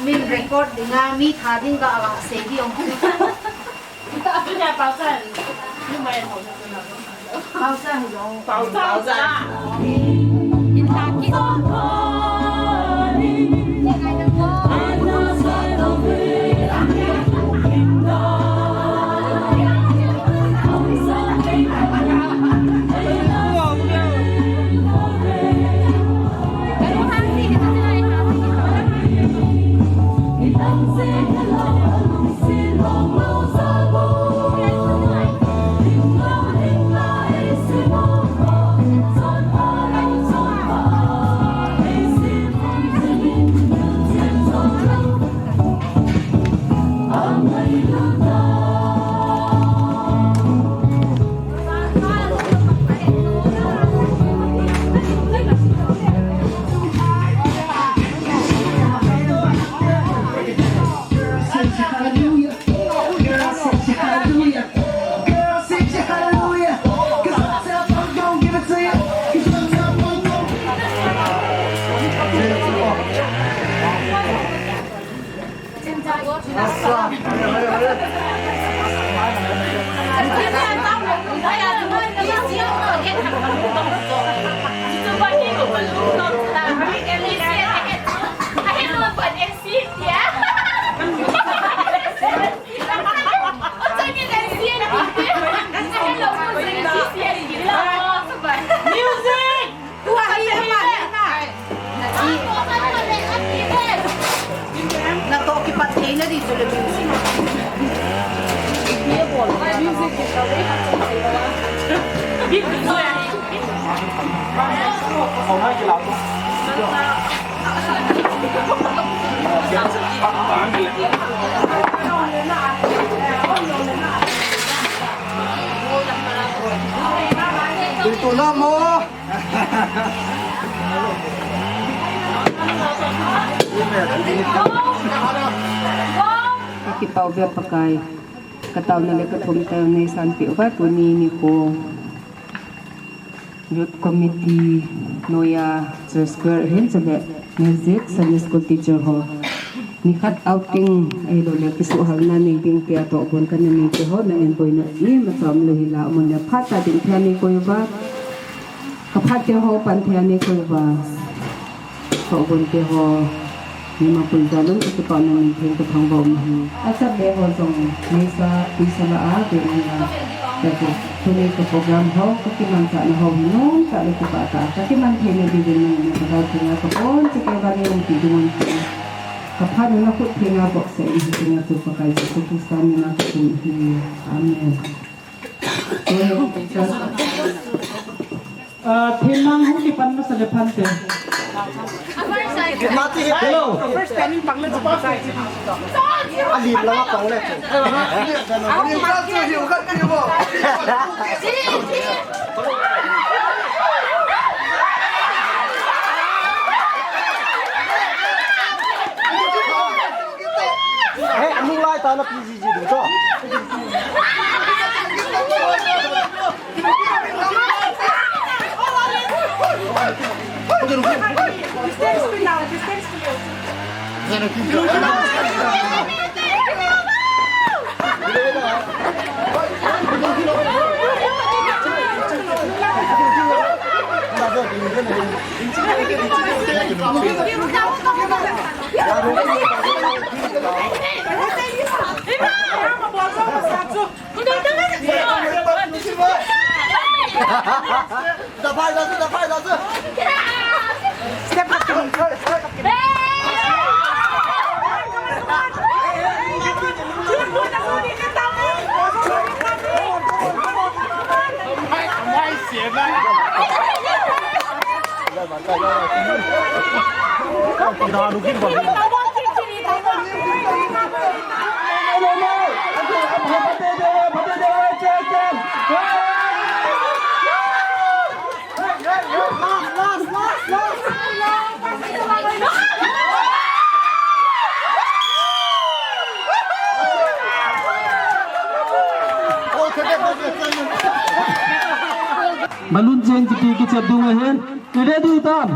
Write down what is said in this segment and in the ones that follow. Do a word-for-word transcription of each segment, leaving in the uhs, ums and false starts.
Min record dinga, mi tha ding ga, ga sei ding. Music! Tua hi ama le na. Na toh kipat thei na di chu le music. Itu nama. Ka kipah uve Pakai, ka taona le ka thumna nei sanpeh uva tuni nikho Youth Committee noiya Church Choir hin chule music Sunday School teacher ho. Nikhat outing ahilou le kisuhhalna nei ding tia tohgon kana nei te ho, na in boina imacha umlou hila, amun le phat tah ding thei nei koi uva. Ka phat te ho pan thei nei koi uva. Ka u bon te ho, ni ma pun ja lum ka kipah na min theng ka thang bom hi. Acha be ho jong, ni sa, pui sa la a, be ni la. Ka tu, tuni ka program ho, ka kimanchah na ho hi nom tah le kipah tah. Ka kiman thei na di din na, na ka dau thei na ka bon, sa ke ba ni um ti di mon thei. Ka phat na khut thei na bok sa in hi na tu Pakai Jesu Christa min a ka tum hi. Amen. Ah, thinang hung kipan masa le phan te. Hello. Alim la pang le. He, anung lai ta na P G G ding to. Balloon chen kiti kichep ding ahin. Ready tam?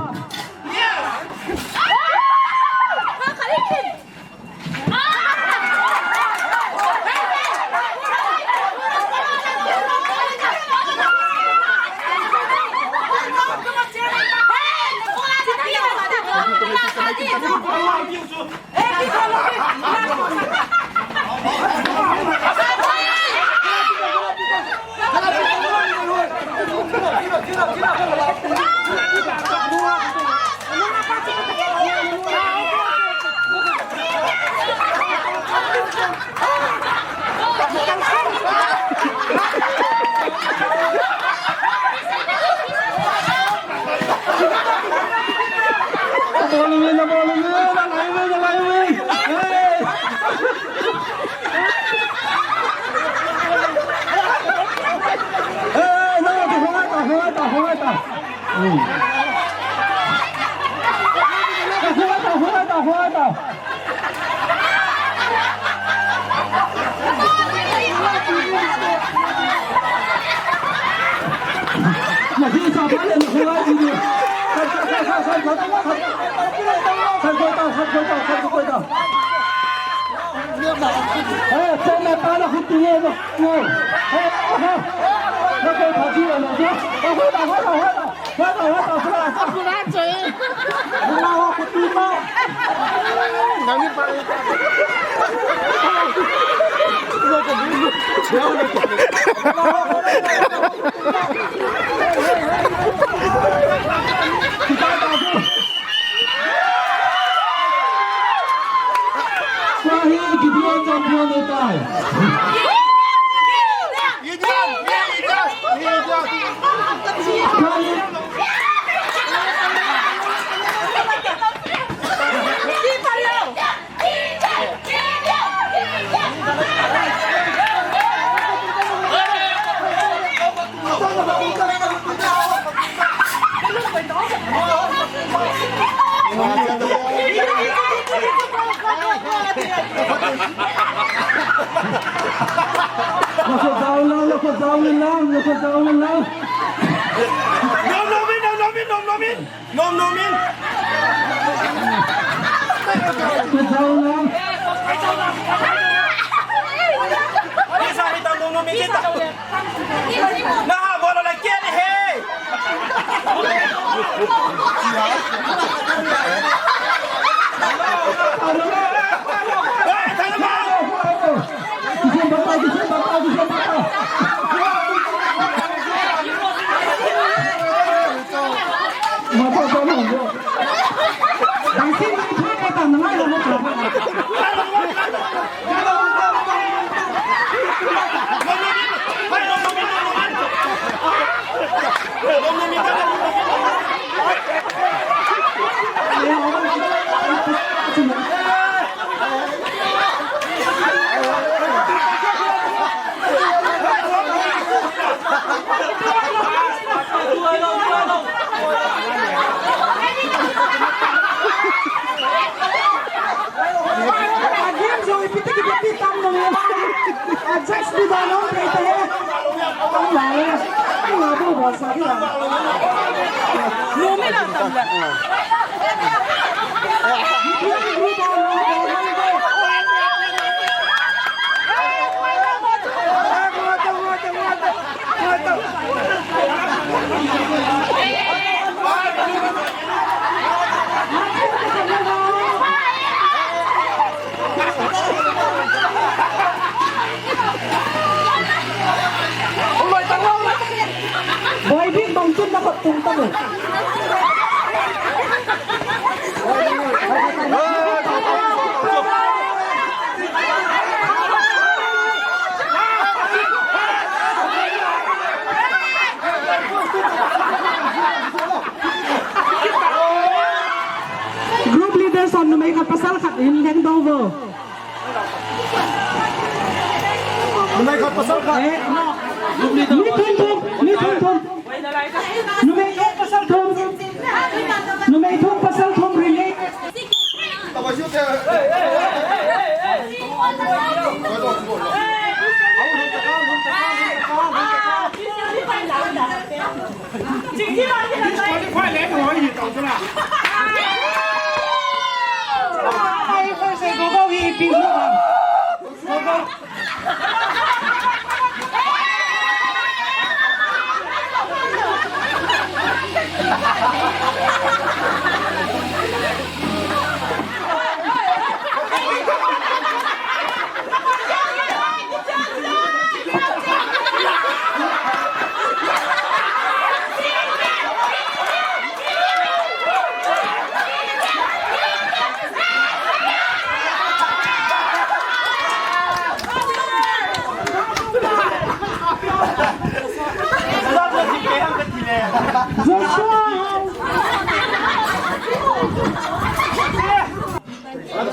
Shahid Gideon champion hota hai. Nom, nom in, nom, nom in, nom, nom in. Nom, nom in. Isa, isa, nom, nom in, isa. Naha, bola la, kya hai? Hey, thank you. Boy Big bang chun na khut tung ta mo. Group leader son numei khat pasal khat hin leng dong vo. Numei khat pasal khat. Eh, no. Group leader. Mi thum thum, mi thum thum. Numei thum pasal thum. Numei thum pasal thum relay.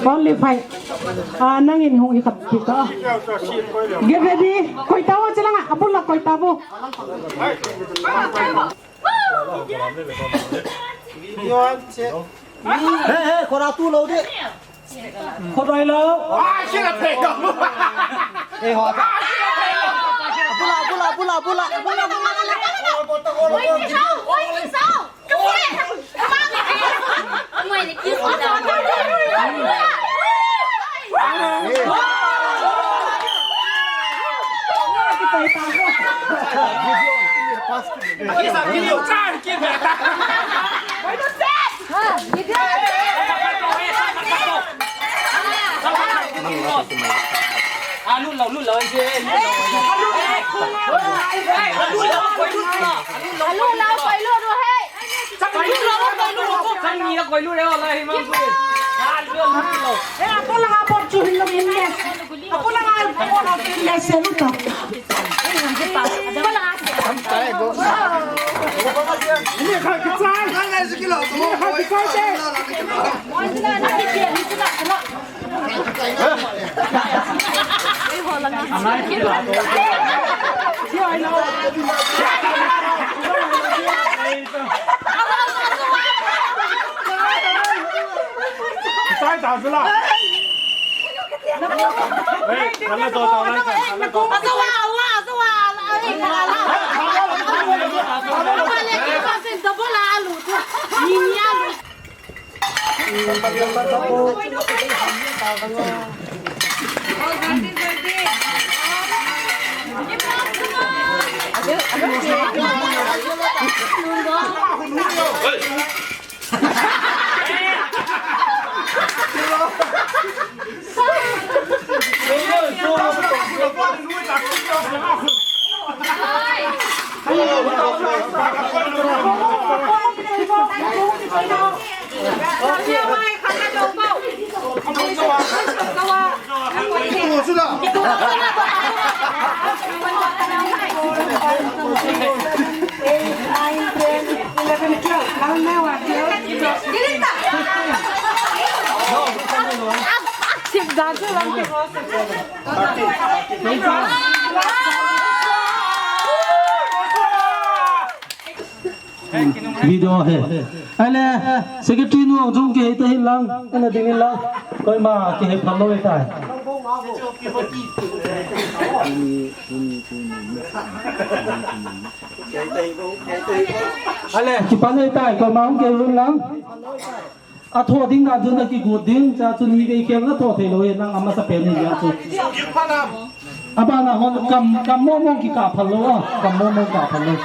Only five. Ah, nangin hung ikhat kita. Get ready. Koi tao chalanga. Abul la koi tao. Hey, hey, khora tu lo de. Khora lo. Ah, shit, I pay. Hey, ho. Bula, bula, bula, bula. Wait, it's out. Wait, it's out. Video he. Ale, secretary nu jong kihei ta hin lang, ana ding in lang. Koima kihei phalou tai. Ale, kipa nei tai, koima hung kihei hin lang. Atho ding dan chun akigot ding, cha chun ni vei keng na tho thei lou e, nang amasa pen ni ya chu. Abana hon kam, kam mo mo kikap phal lou a, kam mo mo kap phal lou.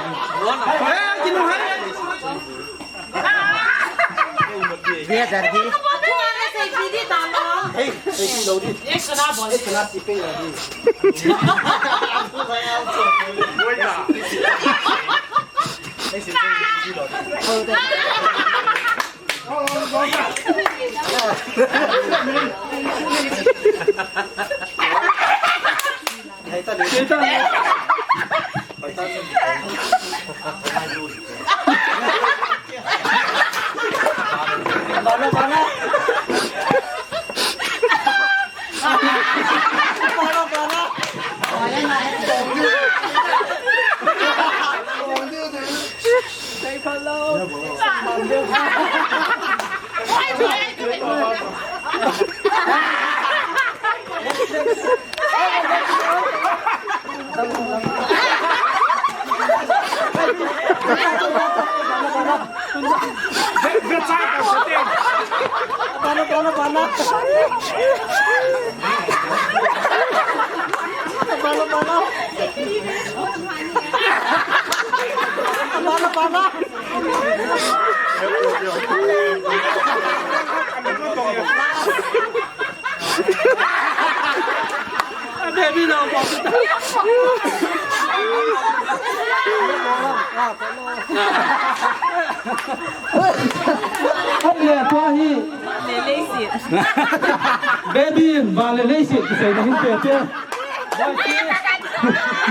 Baby, vale leiset, kisei na hin pe pe.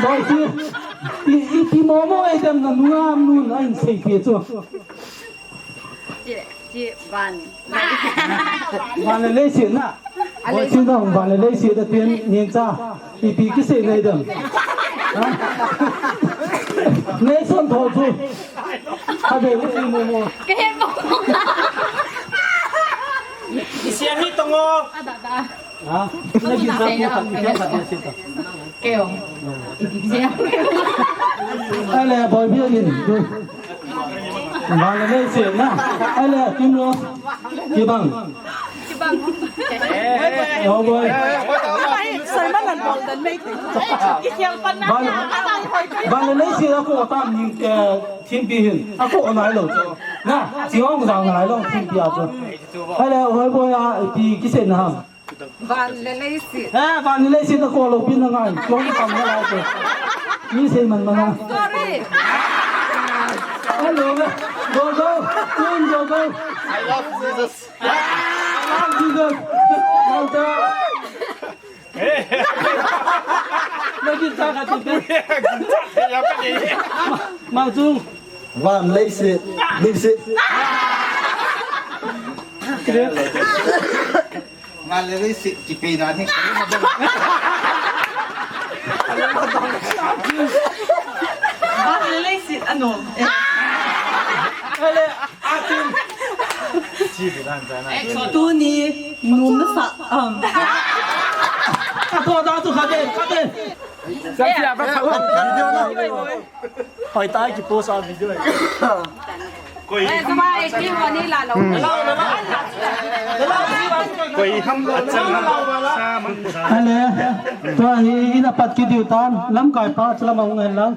Boisi, i, i ti mo mo ai dem na nungam nun ai sei pe chu. Chi van. Van le leiset na. Boi, chin dong, van le leiset a tin ning cha. Ipi kisei nei dem. Ha? Nei son tho chu. Ha, de, ni mo mo. Ka he mo. Isia mi tongo. Ada da. Ha? Keo. Ai le, boi, bia in. Van le leiset na. Ai le, kim lo. Kibang. Kibang. Oh, boi. Ai, Simon and Golden Mate. Van, van le leiset a ko tam ni, eh, thimpi hin. A ko nai lo chu. Na, chi ong jang nai lo thimpi a chu. Ai le, hoi boi a, ipi kisei na ham. Van le leiset. Eh, van le leiset na ko lo pin na ngai. Ko ni pang na lai ko. Ni sei man man na. Sorry. Hello. Go, go. Go, go. I love Jesus. I love Jesus. Go, go. Lagi sa ka tu. Mang Chung. Van leiset. Leiset. Van le leiset, kipe na ni. Van le leiset, ano? Ale, atin. Tuni, num na sa, um. Ato, ato, ato, kate, kate. Sa siya, ba, sa, video na. Hoi ta ki post a video. Koi. Eh, kama acting ho ni la lo. Koi ham lo. Ale, tua hi ina pat ki diu tan, lamkai pa chla ma hung hen lang.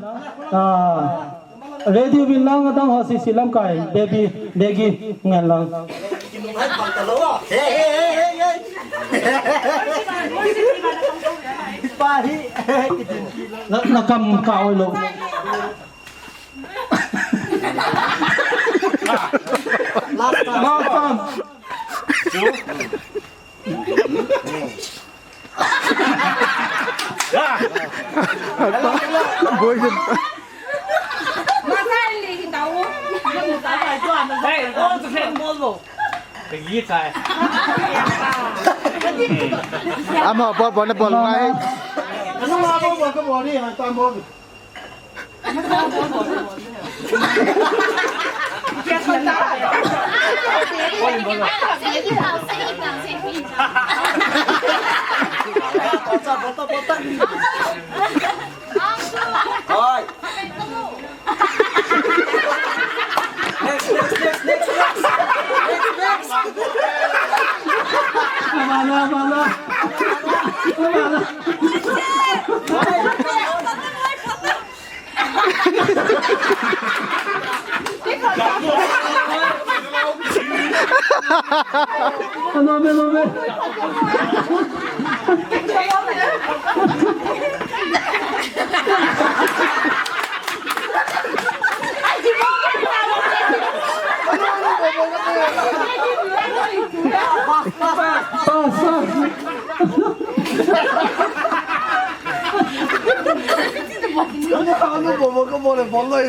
Ah, radio vin lang, adang ho sisi lamkai, baby, Maggie, hung hen lang. Hey, hey, hey, hey, hey. Pa hi. Na, na kam ka oi lo. Last time. Last time. Boy, ama bol bol na bol ngai. Next, next, next, next, next. Next, next. Abana, abana. Abana. Ano, ano, ano? Pasa. Ano, ano, bobo ka, bole, bole.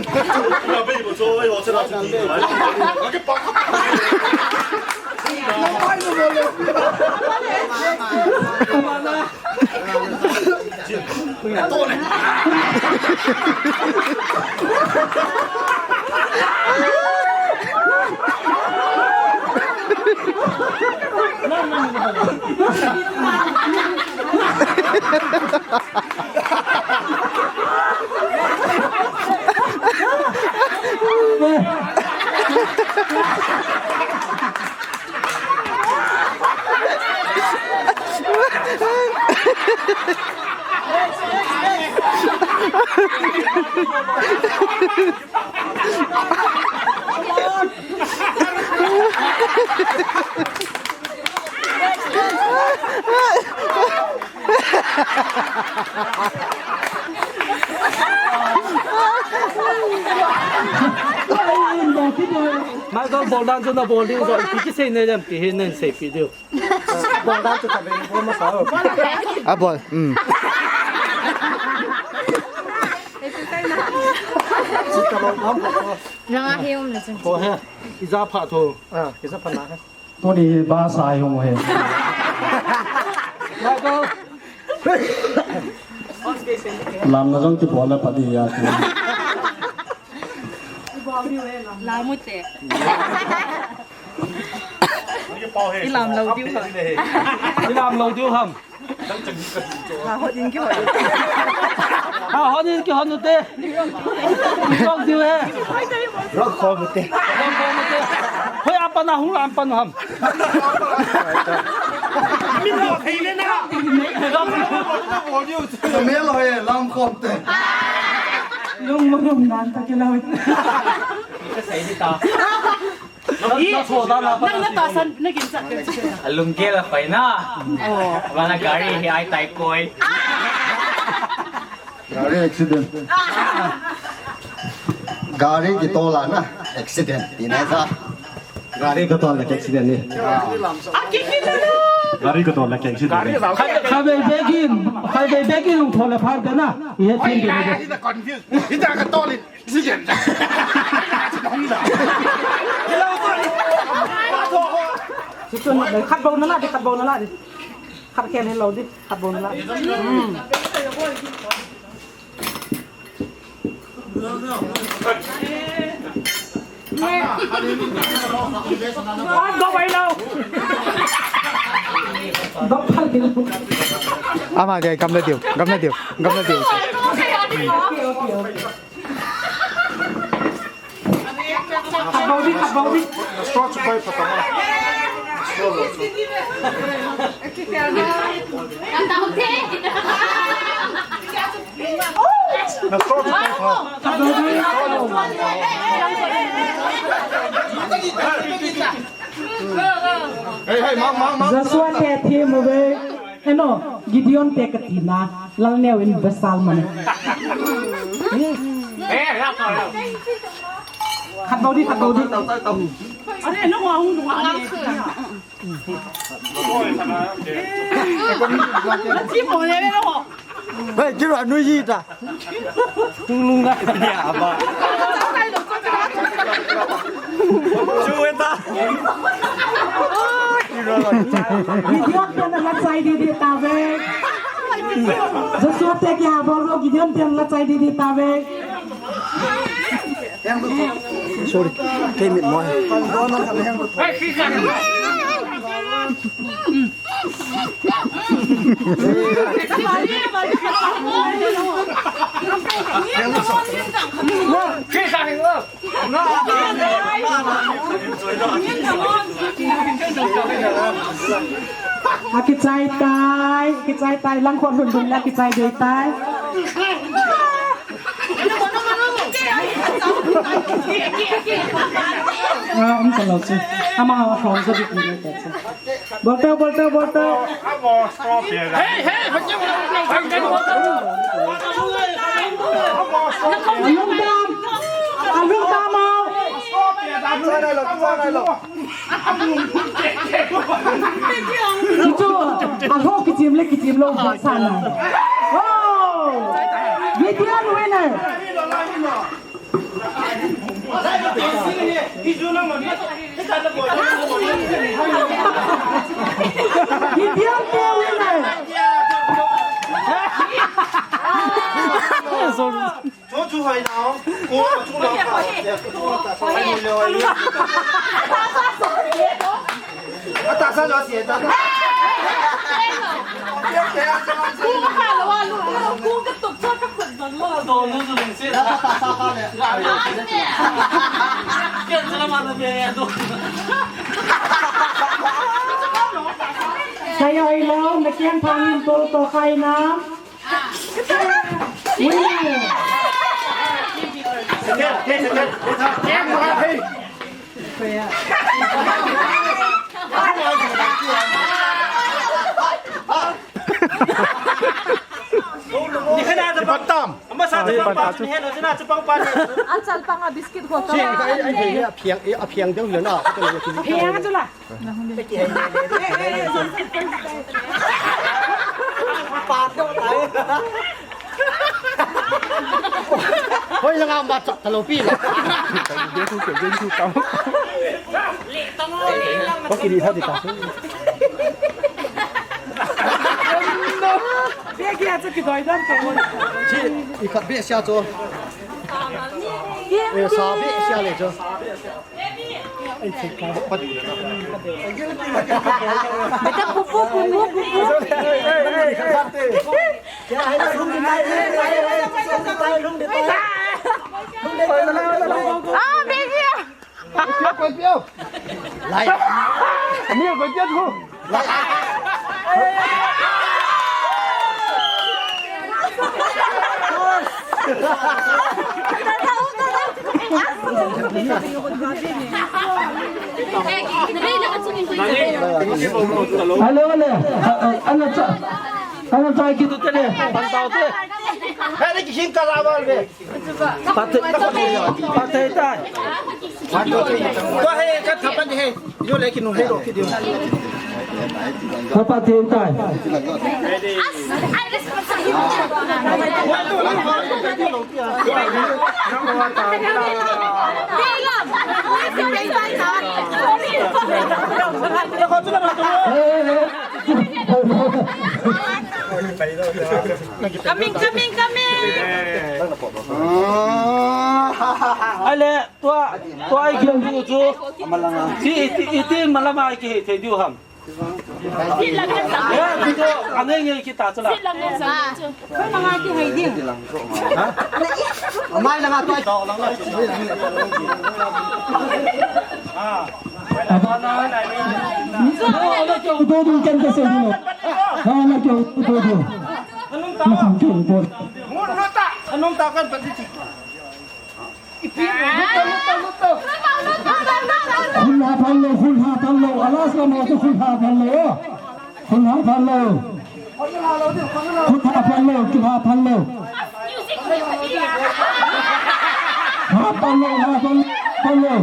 Michael, bol dan chu na bol ding, bol, ipi kisei nei dem ti hi nei seipi diu. Bol dan chu ka be ni bol ma sa o. A bol. Hmm. Ranga he um le chun. Ho he. Ija pha tho. Ah, ija pha na he. Tuni ba sa hi hung he. Lamna jong kibol le padi ya ki. Lamute. Ilam lo diu ham. Ilam lo diu ham. Ha, hot in kihot. Ha, hot in kihot ute. Rock diu he. Rock khom ute. Rock khom ute. Hoi, apan a hung lam pan ham. Min lo thei le na. Min lo he lam khom te. Lung mo lung nan ta ke lo. Ka sai di ta. Nang, nang tahsan, nang ginchat. Alunggel a koi na. Oh. Mana gari hi ai tai koi. Gari accident. Gari kitol a na accident. Tina sa. Gari kitol a accident ni. Aki kita lo. Gari kitol a accident ni. Kha, kha bei begin, kha bei begin hung thol a phar de na. Ye tin de. Hita confuse. Hita ka tol in. Khat bou na la di, khat bou na la di. Khat ken hello di, khat bou na la. Hmm. Go away now. Go away. Ama ke, gamla diu, gamla diu, gamla diu. Okay, okay, okay. Khat bou di, khat bou di. Straw chu koi pha ta. Straw chu. Khat bou di. Hey, hey, mang, mang, mang. Joshua te thi mu ve. Eno, Gideon te kati na, Lalneo in vesal mane. Khat bou di, khat bou di. Are, no, hung, hung, hung. Ti mo le, no. Hey, kiro anu yi ta. Tung lung na ya ba. Chu ta. Gideon te na la chai de de ta ve. Joshua te kya bol ro, Gideon te na la chai de de ta ve. Sorry. Kei mit mo. Akichai tai, kichai tai, lang khon lhun lhun la kichai dei tai. Ah, um ta lo chu. Ama ha hong sa bik ni ta chu. Bol tau, bol tau, bol tau. Alung dam. Alung dam mau. Kichu, alho kichim le kichim lou bol sana. Oh! Gideon winner. Gideon te winner. Sorry. Chu chu hoi nao. Ko chu nao ka. Ai mo le hoi. Ata sa lo si ta. Ku ka lo wa lu. Ku ka tuk cha ka khut don lo. Don lu lu si. Ata sa ka le. Ke cha ma na be do. Sai oi lo, na kian thang in to to khai na. Achal panga biscuit ho ka. Phiang, phiang deu le na. Phiang chu la. Hoi langa ma chak talo pi la. Ding thu, ding thu tam. Ko kini tha di ta. Bia kia chu kidoi dam ke. Chi, i khat bia sia chu. E sa bia sia le chu. Beta pupu, pupu, pupu. Ah, baby. Lai. Ni ko je ko. Hello, hello. Ana cha, ana cha ki tu tele, pantau te. Hai ni ki hin ka la ba le. Pate, pate tai. Ko he, ka thapan he. Yo le ki nu he ro ki diu. Pate tai. Coming, coming, coming. Ale, tua, tua ai kiu chu. Si iti, iti malama ai ki thei diu ham. Ya, tu angai ngai kita chu la. Mai langa tua. Abana. Abana kyo do do kan ka se do. Abana kyo do do. Masang kyo do. Anong takan pati. Khulha phallo, khulha phallo, alas la mo tu khulha phallo. Khulha phallo. Khulha phallo, khulha phallo. Ha phallo, ha phallo, phallo.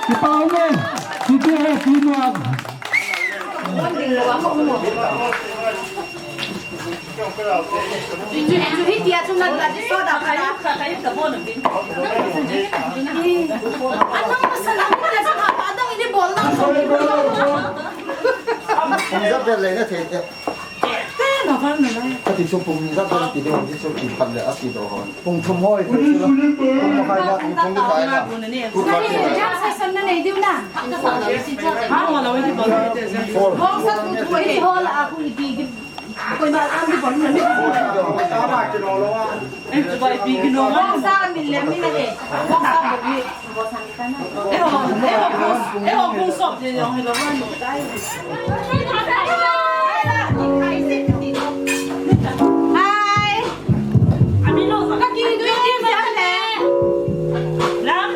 Kipau me, kipi he, kinuak. Pung jat vel lei na thei te. Ka ti chu pung jat vel ti ding, ti chu ti phat le a ti do hon. Pung thum hoi, pung thum hoi la, pung thum hoi la. Ku ka ti. Jang sa san na nei diu na. Four. Bong sa tu tu hi hol a ku i ti. Koima am di bol na ni. Tama kilo lo a. Ei, tu bai pi kilo. Bong sa mi le mi na he. Bong sa bo mi. Ei ho, ei ho, ei ho, kung sop je jong hi lo ma no tai. Hi. Ami lo sa. Ka ki du ye sa le. Lam.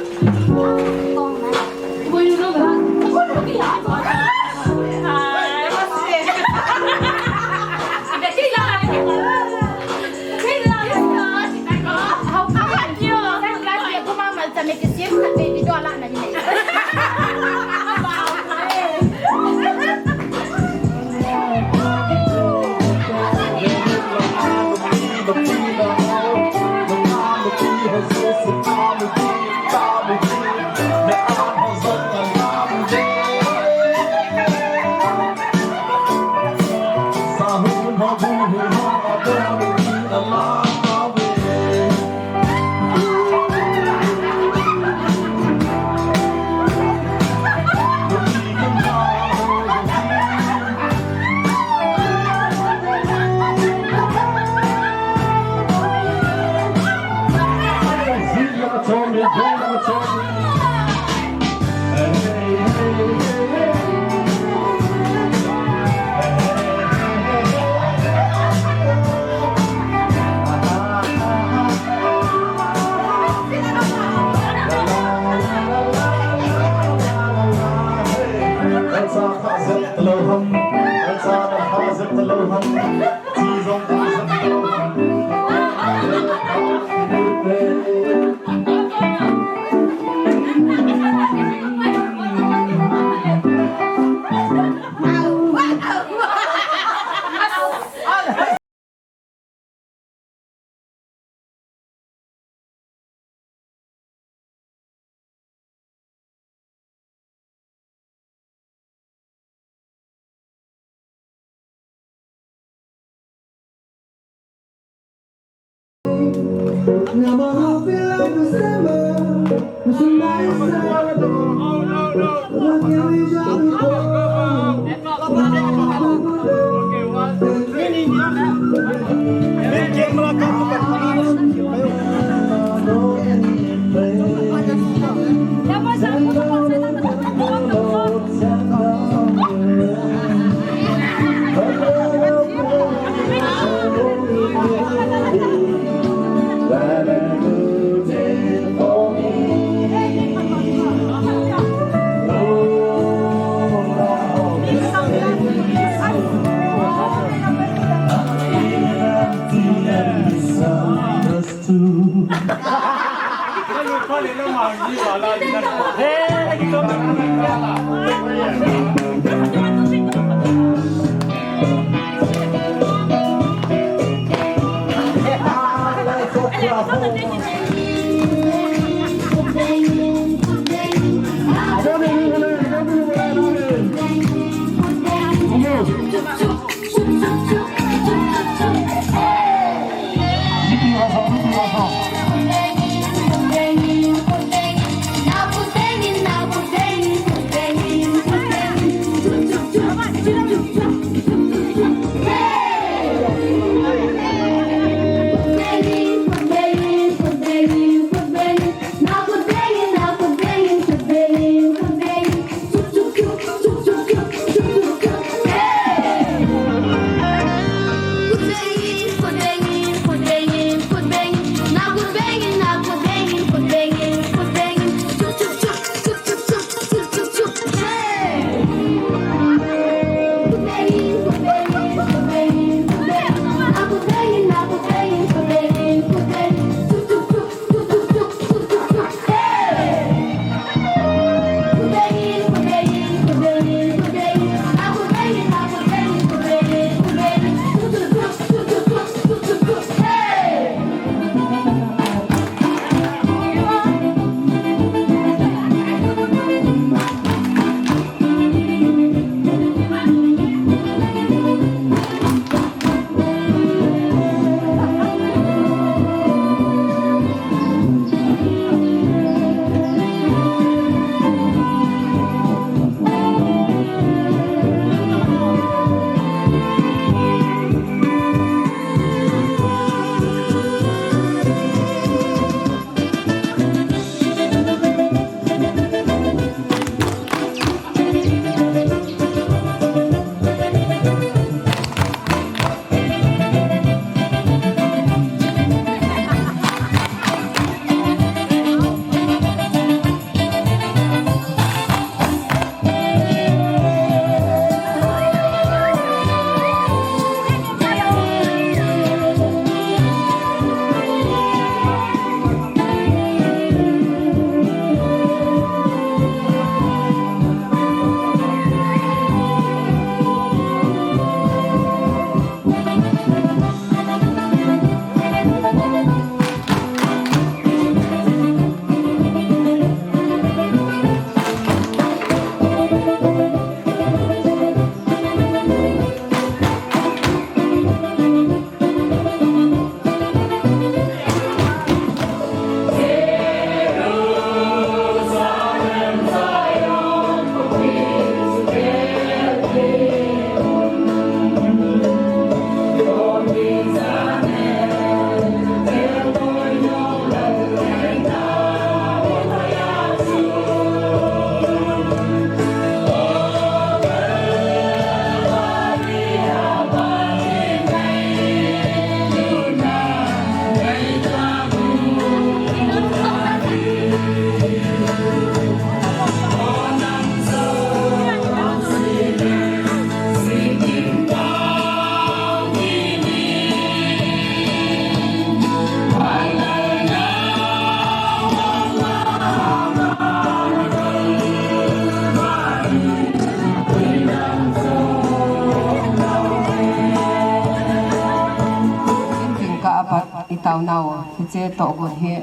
Ka apat i taonau, hiche tohgon hi,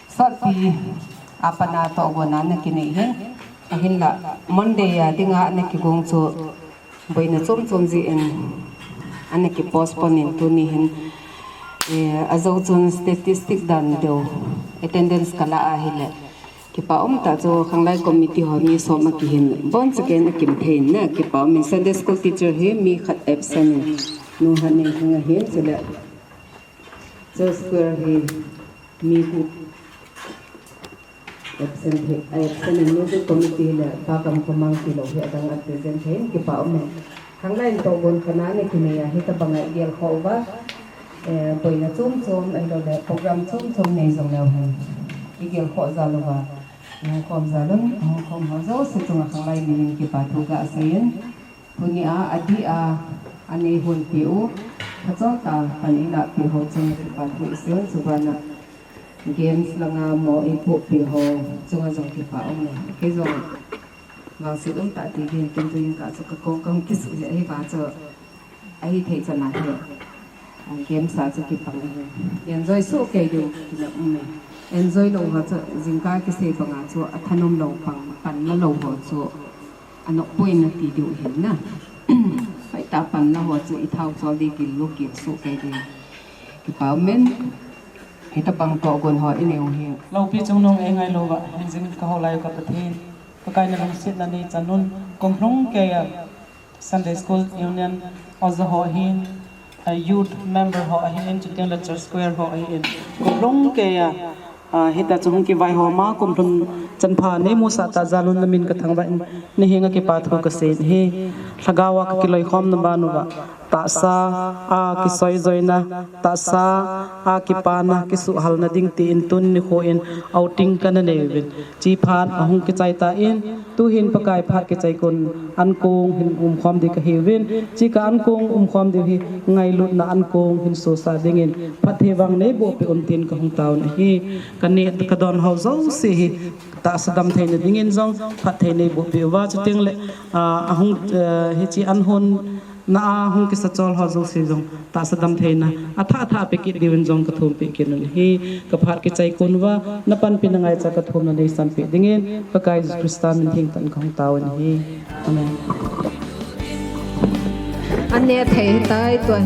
sotpi a pat a tohgon a na kinei hin. Ahinla, Monday a dinga na kigong chu, boina chom chom jeh in, ana ki postpone in tuni hin. Eh, ajo chun statistic dan deu, attendance kala ahile, kipa um tah chu khanglai committee ho mi som akihin, bon second akim thei na, kipa um in. Sunday school teacher hi mi khat absent in, nu Hanengthing ahin, chule church choir hi mi gup absent hi, absent in, music committee le Pa Kamkhomang tilou hi adang a present thei in, kipa um in. Khanglai in tohgon khat ana kinei a, hitabang a igel khoh uva, eh, boina chom chom, ahilouleh program chom chom nei jong leu hen, igel khoh jal uva, ihung khom jal un, ihung khom ho jouse chunga khanglai minin kipa thu gasei in. Tunia adih a, anei hon peh u, phachom tah pan ilah peh ho chunga kipa thu isei un, chubana games langa mo ipoh peh ho chunga jong kipa um e. Kei jong vangset um tah ti din kin tu in ka chu kakong kahung kisuh le ahi vang chu, ahithei chan ahi. Ah, games a chu kipang ahi. Enjoy soh kei diu tina um e. Enjoy lou ho chu jingkah kisei banga chu athanom lou pang, panla lou ho chu anopboina ti diu ahin na. Hoitah panla ho chu ithao chol di gil lou gil soh kei di. Kipa um in. Hitabang tohgon ho inei u hi. Loupi chungnung eingailou uva hingjing kahoulai u ka Pathen, Pakai nalungsetna neichan un. Kum lhung keiya Sunday School Union oja ho ahin, a youth member ho ahin, chutengle church choir ho ahin, kum lhung keiya, ah, hitia chu hung kivaikhom a, kum lhun chanpha neimusah tah jal un namin kathangvah in, nahenga kipa thu kasei in ahi. Lhagao a kakiloikhomna ban uva, tahsa a kisoijoina, tahsa a kipana, kisuhhalna ding tin tuni nikho in outing kana nei uvin. Chuphat ahung kichai tan, tuhin Pakai phat kichai kon ankong hin umkhom ding kahiuvin. Chuche ankong umkhom diu hi ngailutna ankong hin sohsah dingin phatthei vang neiboh peh un tin kahung taona ahi. Kaneh kadon ho jouse hi tahsa damtheina dingin jong phatthei neiboh peh uva, chutengle, ah, ahung, eh, hiche an hon na a hung kisa chol ho jouse jong tahsa damtheina athah thah pe kit diuvin jong kathumpeh kit un ahi. Kaphat kichai kon uva napanpina ngaicha kathumna neisanpeh dingin Pakai Jesu Christa min thengtah in kahung taona ahi. Amen. Aneh thei tai tuan.